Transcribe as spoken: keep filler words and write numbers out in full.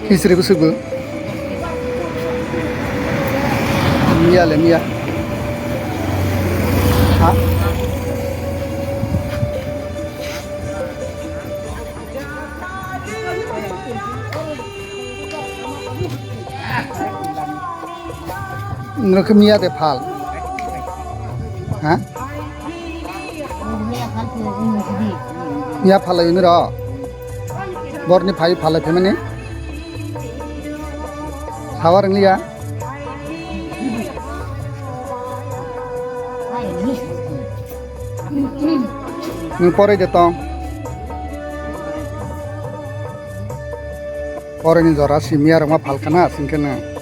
Hisri bwswk bo. Miya le miya. Ha? Nokhe miya de phal. Ha? Miya phalai ni ro. Borni phai phalai phimani. Sawar ngliya. Nung porai de tong. Porai ni jora si miya rok ma phalkana singkhe na.